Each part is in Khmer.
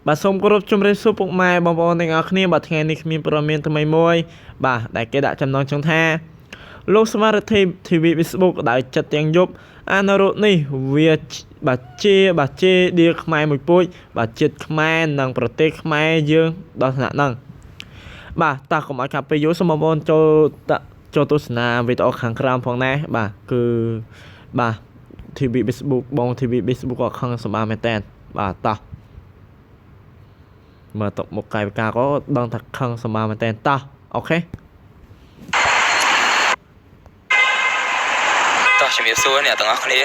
បាទសូមគោរពជម្រាបសួរពុកម៉ែបងប្អូនទាំងអស់គ្នាបាទថ្ងៃនេះគ្មានព័ត៌មានថ្មីមួយបាទដែលគេដាក់ចំណងជើងថាលោកសមារិទ្ធី TV Facebook ដែលចិត្តទាំងយប់អានរុនេះវាបាទជាបាទជេដៀលខ្មែរមួយពូជបាទជាតិខ្មែរនិងប្រទេសខ្មែរយើងដល់ថ្នាក់ហ្នឹងបាទតោះកុំឲ្យខាត់ពេលយូរសូមបងប្អូនចូលតចូលទស្សនាវីដេអូខាងក្រោមផងដែរបាទគឺបាទ TV Facebook បង TV Facebook ក៏ខឹងសម្បាមែនតើបាទតោះមើលតុមុខកាយវិការក៏ដឹងថាខឹងសម្បាមែនតើតោះ OK តោះជំរាបសួរអ្នកទាំងអស់គ្នា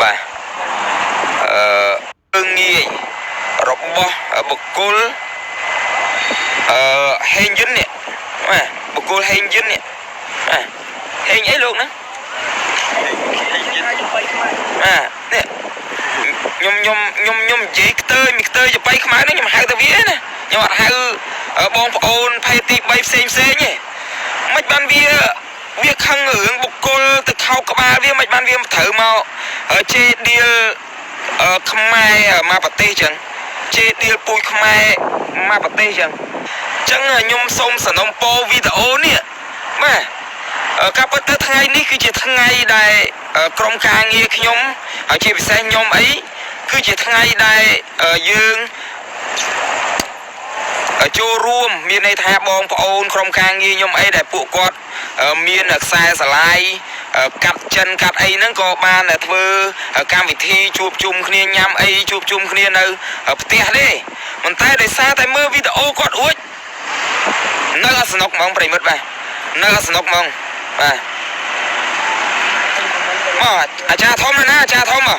បាទអឺងាយរបស់បុគ្គលអឺហេងយិននេះបាទបុគ្គលហេងយិននេះបាទហេងអីលោកណាបាទនេះខ្ញុំខ្ញុំខ្ញុំខ្ញុំនិយាយខ្ទើយមីខ្ទើយចបៃខ្មៅនេះខ្ញុំហៅទៅវាណាខ្ញុំអត់ហៅបងប្អូនភេទទី3ផ្សេងផ្សេងទេមិនបានវាវាខឹងរឿងបុគ្គលទៅខោកក្បាលវាមិនបានវាត្រូវមកជេរដៀលខ្មែរមកប្រទេសចឹងជេរដៀលពូជខ្មែរមកប្រទេសចឹងចឹងខ្ញុំសូមសនំពោវីដេអូនេះបាទការពិតទៅថ្ងៃនេះគឺជាថ្ងៃដែលក្រុមការងារខ្ញុំហើយជាពិសេសខ្ញុំអីគឺជាថ្ងៃដែលយើងចូលរួមមានន័យថាបងប្អូនក្រុមការងារខ្ញុំអីដែលពួកគាត់មានខ្សែស្រឡាយកាត់ចិនកាត់អីហ្នឹងក៏បានធ្វើកម្មវិធីជួបជុំគ្នាញ៉ាំអីជួបជុំគ្នានៅផ្ទះទេប៉ុន្តែដោយសារតែមើលវីដេអូគាត់រួចនៅអត់សនុកហ្មងប្រិមិត្តបាទនៅអត់សនុកហ្មងបាទមកអាចារ្យធំណាអាចារ្យធំអា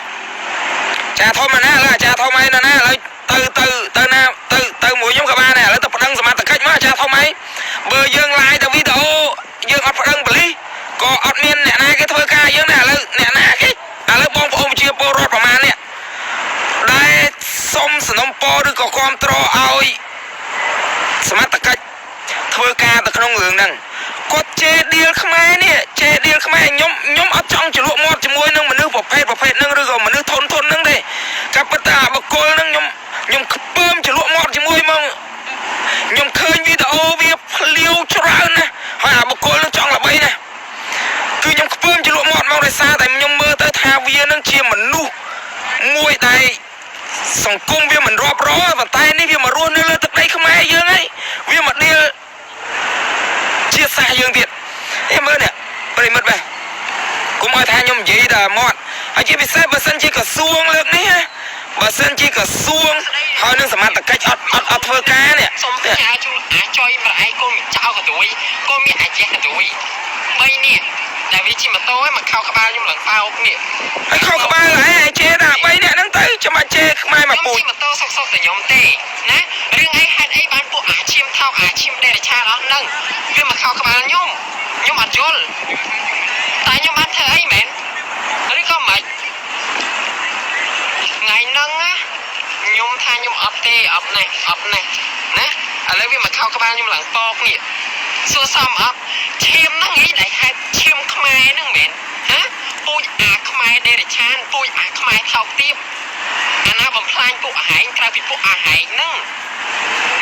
ចារ្យធំណាឥឡូវអាចារ្យធំអីណាឥឡូវទៅទៅទៅណាទៅទៅមួយខ្ញុំក៏បានដែរឥឡូវទៅប្តឹងសមត្ថកិច្ចមកអាចារ្យធំអីបើយើង live ទៅវីដេអូយើងអត់ប្តឹងប៉ូលីសក៏អត់មានអ្នកណាគេធ្វើការយើងដែរឥឡូវអ្នកណាគេឥឡូវបងប្អូនជាពលរដ្ឋប្រហែលនេះដែលសុំសនំពរឬក៏គ្រប់គ្រងឲ្យសមត្ថកិច្ចធ្វើការទៅក្នុងរឿងហ្នឹងគាត់ជេរដៀលខ្មែរនេះជេរដៀលខ្មែរខ្ញុំខ្ញុំអត់ចង់ជ្រលក់មាត់ជាមួយនឹងមនុស្សប្រភេទប្រភេទហ្នឹងឬក៏មនុស្សធនធនហ្នឹងទេការពិតតែអាបុគ្គលហ្នឹងខ្ញុំខ្ញុំខ្ពើមជ្រលក់មាត់ជាមួយហ្មងខ្ញុំឃើញវីដេអូវាភ្លាវច្រើនណាស់ហើយអាបុគ្គលហ្នឹងចង់ល្បីណាស់គឺខ្ញុំខ្ពើមជ្រលក់មាត់មកដោយសារតែខ្ញុំមើលទៅថាវានឹងជាមនុស្សមួយដែលសង្គមវាមិនរាប់រយប៉ុន្តែនេះវាមករស់នៅលើទឹកដីខ្មែរយើងហើយវាមកដៀលជាតិសាសន៍យើងទៀតអេមើលនេះប្រិមិត្តបាទកុំឲ្យថាខ្ញុំនិយាយតែមាត់ហើយជាពិសេសបើសិនជាក្រសួងលើកនេះណាបើសិនជាក្រសួងហើយនឹងសមត្ថកិច្ចអត់អត់អត់ធ្វើការនេះ សូមផ្ញើជូនអាចុយម្រឯងកូនចៅកដួយកូនមានអាចេះកដួយបីនេះដែលវាជិះម៉ូតូឯងមកខោក្បាលខ្ញុំឡើងបោកនេះ ហើយខោក្បាលឯងជេរតែ3នាក់ហ្នឹងទៅចាំបាច់ជេរខ្មែរមកពូជ ខ្ញុំជិះម៉ូតូសុកសុកតែខ្ញុំទេណារឿងអីហេតុអីបានពួកអាឈាមថោកអាឈាមដេរឆានអស់ហ្នឹងវាមកខោក្បាលខ្ញុំខ្ញុំអត់យល់តែខ្ញុំបានធ្វើអីមែនឬក៏មិនថ្ងៃហ្នឹងណាខ្ញុំថាខ្ញុំអត់ទេអត់ណេះអត់ណេះណាឥឡូវវាមកខោក្បាលខ្ញុំឡើងបោកនេះសួរសមអត់ឈាមហ្នឹងឯងដែលហេតុឈាមខ្មែរហ្នឹងមែនហ៎ពូជអាខ្មែរដេរឆានពូជអាខ្មែរថោកទាបអាណាបំផ្លាញពួកអាហែងក្រៅពីពួកអាហែងហ្នឹង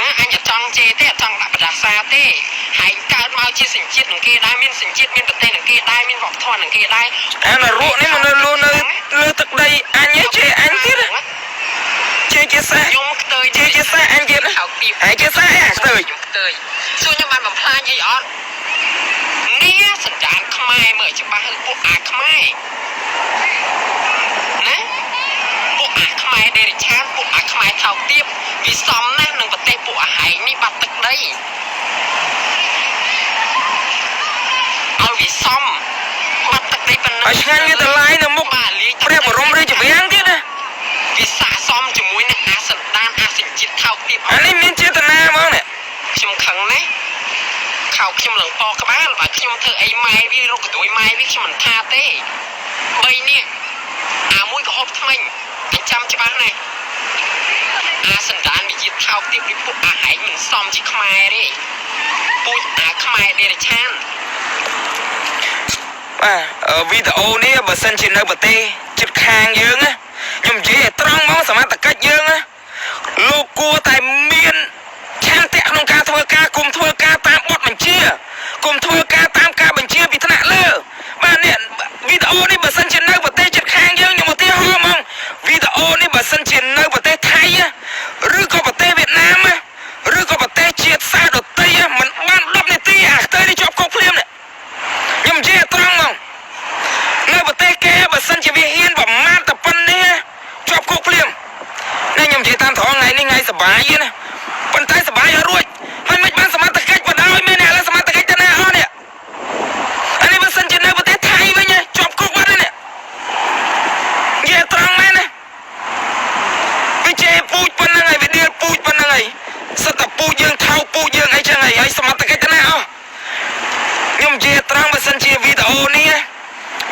ណាអញអត់ចង់ជេរទេអត់ចង់ដាក់បដាសាទេហែងកើតមកជាសញ្ជាតិនឹងគេដែរមានសញ្ជាតិមានប្រទេសនឹងគេដែរមានវប្បធម៌នឹងគេដែរ អានរកនេះមកនៅលនៅលើទឹកដីអញឯងជេរអញទៀតជេរជាសាស ខ្ញុំខ្ទើយ ជេរជាសាសអញទៀត ថោកទាប ហើយជាសាសអាខ្ទើយ ខ្ញុំខ្ទើយសួរខ្ញុំបានបំផ្លាញអីអត់នេះសន្តានខ្មែរមើលឲ្យច្បាស់គឺពួកអាខ្មែរណាពួកអាខ្មែរដេរិឆានពួកអាខ្មែរថោកទាបវាសមណាស់នឹងប្រទេសពួកអាហែងនេះបាត់ទឹកដីឲ្យវាសមបាត់ទឹកដីប៉ុណ្ណឹង ឲ្យឆ្ងាញ់វាទៅឡាយនៅមុខ បាទលាយ ព្រះបរមរាជវាំងទៀតណា វាស័កសមជាមួយនឹងអាសន្តានអាសញ្ជាតិថោកទាប អានេះមានចេតនាហ្មងនេះ ខ្ញុំខឹងណាស់ខោខ្ញុំឡើងពកក្បាលបើខ្ញុំធ្វើអីម៉ែវារកកទួយម៉ែវាខ្ញុំមិនថាទេបីនេះអាមួយក៏ហូបថ្មិញអញចាំច្បាស់ណាស់អាសន្តានវិជាថោកទាបដូចពួកអាហែងមិនសមជាខ្មែរទេពូជអាខ្មែរដេរឆាន បាទវីដេអូនេះបើសិនជានៅប្រទេសជិតខាងយើងណាខ្ញុំនិយាយឲ្យត្រង់ហ្មងសមត្ថកិច្ចយើងណា បាយទេណាប៉ុន្តែសបាយឲ្យរួចហើយមិនបានសមត្ថកិច្ចបដ ாய் មែនទេឥឡូវសមត្ថកិច្ចទៅណាអស់នេះអានេះបើសិនជានៅប្រទេសថៃវិញជាប់គុកបាត់ហើយនេះនិយាយត្រង់មែនណាវាជេរពូជប៉ុណ្្នឹងហើយវាដៀលពូជប៉ុណ្្នឹងហើយសិតតែពូជយើងថោកពូជយើងអីចឹងហើយហើយសមត្ថកិច្ចទៅណាអស់ខ្ញុំនិយាយត្រង់បើសិនជាវីដេអូនេះ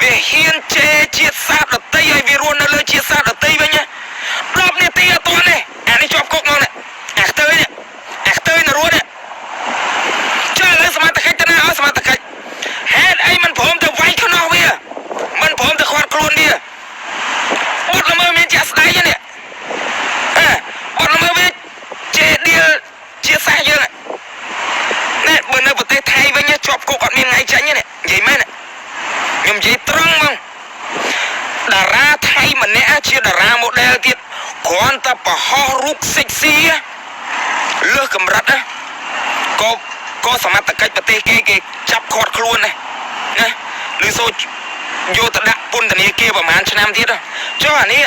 វាហ៊ានជេរជាតិសាសន៍ដតីហើយវារស់នៅលើជាតិសាសន៍ដតីវិញ10នាទីអត់ទាន់ទេអានេះជាប់គុកមកនេះអាខ្ទើយនេះអាខ្ទើយនៅរស់នេះចុះឥឡូវសមត្ថកិច្ចទៅណាអស់សមត្ថកិច្ចហេតុអីមិនព្រមទៅវាយខ្នោះវាមិនព្រមទៅខាត់ខ្លួនវាបទល្មើសមានជាក់ស្ដែងនេះអើបទល្មើសវាជេរដៀលជាតិសាសន៍យើងណែបើនៅប្រទេសថៃវិញជាប់គុកអត់មានថ្ងៃចេញទេនិយាយមែនខ្ញុំនិយាយត្រង់ហ្មងតារាថៃម្នាក់ជាតារា model ទៀតគ្រាន់តែបង្ហោះរូបសិចស៊ីលើសកម្រិតណាក៏សមត្ថកិច្ចប្រទេសគេគេចាប់ឃាត់ខ្លួនណាណាឬសូយកទៅដាក់ពន្ធនាគារប្រហែលឆ្នាំទៀតចុះអានេះ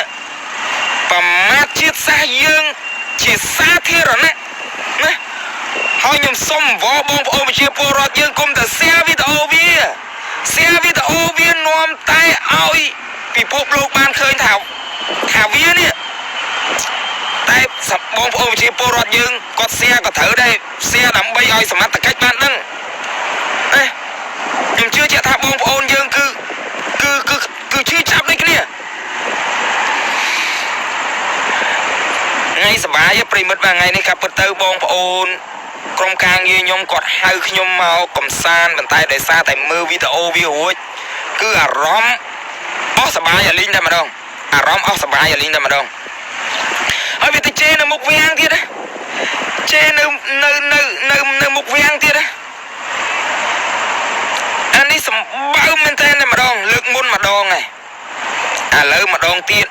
ប្រមាថជាតិសាសន៍យើងជាសាធារណៈណាហើយខ្ញុំសុំវល់បងប្អូនប្រជាពលរដ្ឋយើងគុំតែ share វីដេអូវា share វីដេអូវានាំតែឲ្យពិភពលោកបានឃើញថាវានេះតែបងប្អូនប្រជាពលរដ្ឋយើងគាត់ share ក៏ត្រូវដែរ share ដើម្បីឲ្យសមត្ថកិច្ចបានដឹងណាខ្ញុំជឿជាក់ថាបងប្អូនយើងគឺគឺគឺគឺជឿចាប់ដូចគ្នាថ្ងៃសបាយប្រិមិត្តបាទថ្ងៃនេះក៏ពិតទៅបងប្អូនក្រុមការងារខ្ញុំគាត់ហៅខ្ញុំមកកំសាន្តប៉ុន្តែដោយសារតែមើលវីដេអូវារួចគឺអារម្មណ៍អស់សបាយអាលីងតែម្ដងអារម្មណ៍អស់សបាយអាលីងតែម្ដងហើយវាទៅជេរនៅមុខវាំងទៀតណាជេរនៅនៅនៅនៅនៅមុខវាំងទៀតណាអានេះសម្បើមមែនតើតែម្ដងលើកមុនម្ដងហើយឥឡូវម្ដងទៀត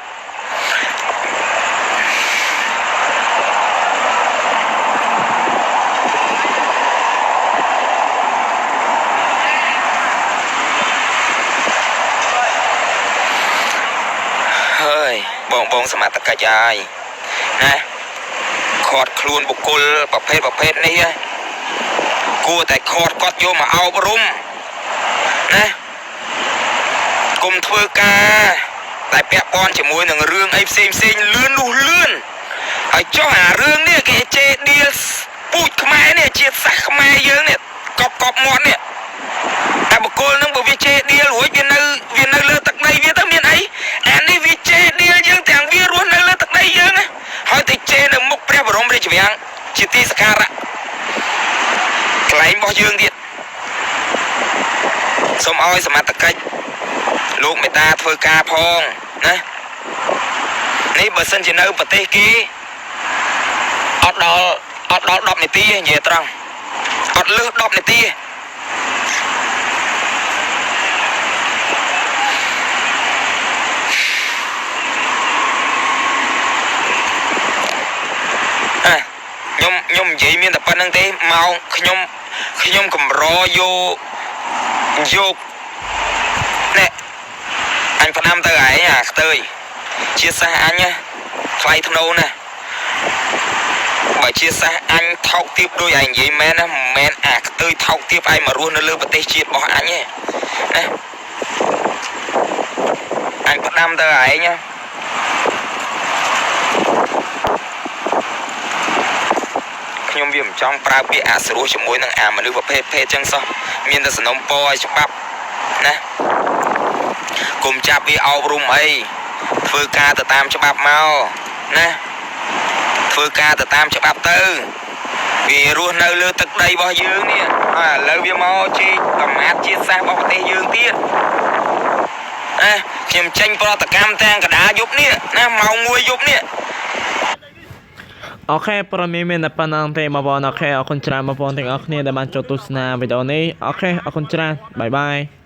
ហើយបងបងសមត្ថកិច្ចហើយណាខាត់ខ្លួនបុគ្គលប្រភេទប្រភេទនេះគួរតែខាត់គាត់យកមកអប់រំណាគុំធ្វើការតែពាក់ព័ន្ធជាមួយនឹងរឿងអីផ្សេងផ្សេងលឿននោះលឿនហើយចុះអារឿងនេះគេជេរដៀលពូជខ្មែរនេះជាតិសាសន៍ខ្មែរយើងនេះកប់កប់មាត់នេះតែបុគ្គលនឹងបើវាជេរដៀលរួចវានៅវានៅលើទឹកដីវាទៅមានអីអានេះវាជេរដៀលយើងទាំងវារស់នៅលើទឹកដីយើងណាហើយទៅជេរនៅមុខព្រះបរមរាជវាំងជាទីសក្ការៈកន្លែងរបស់យើងទៀតសូមឲ្យសមត្ថកិច្ចលោកមេត្តាធ្វើការផងណានេះបើសិនជានៅប្រទេសគេអត់ដល់អត់ដល់10នាទីទេនិយាយត្រង់អត់លើស10នាទីទេអ่ะខ្ញុំខ្ញុំនិយាយមានតែប៉ុណ្្នឹងទេមកខ្ញុំខ្ញុំកម្រយកយកនេះអញផ្ដាំទៅឯងអាខ្ទើយជាសាសអញណាថ្លៃធ្នូណាបើជាសាសអញថោកទាបដូចឯងនិយាយមែនណាមិនមែនអាខ្ទើយថោកទាបឯងមករស់នៅលើប្រទេសជាតិរបស់អញទេណាអញផ្ដាំទៅឯងណាខ្ញុំវាមិនចង់ប្រើពាក្យអសុរោះជាមួយនឹងអាមនុស្សប្រភេទភេទចឹងសោះមានតែសំណុំពរឲ្យច្បាប់ណាគុំចាប់វាអប់រំអីធ្វើការទៅតាមច្បាប់មកណាធ្វើការទៅតាមច្បាប់ទៅវារស់នៅលើទឹកដីរបស់យើងនេះហើយឥឡូវវាមកជេរប្រមាថជាតិសាសន៍របស់ប្រទេសយើងទៀតណាខ្ញុំចេញប្រតិកម្មទាំងកដាលយប់នេះណាម៉ោង1យប់នេះ OK ព័ត៌មានមានតែប៉ុណ្្នឹងទេបងប្អូន OK អរគុណច្រើនបងប្អូនទាំងអស់គ្នាដែលបានចូលទស្សនាវីដេអូនេះ OK អរគុណច្រើន bye bye។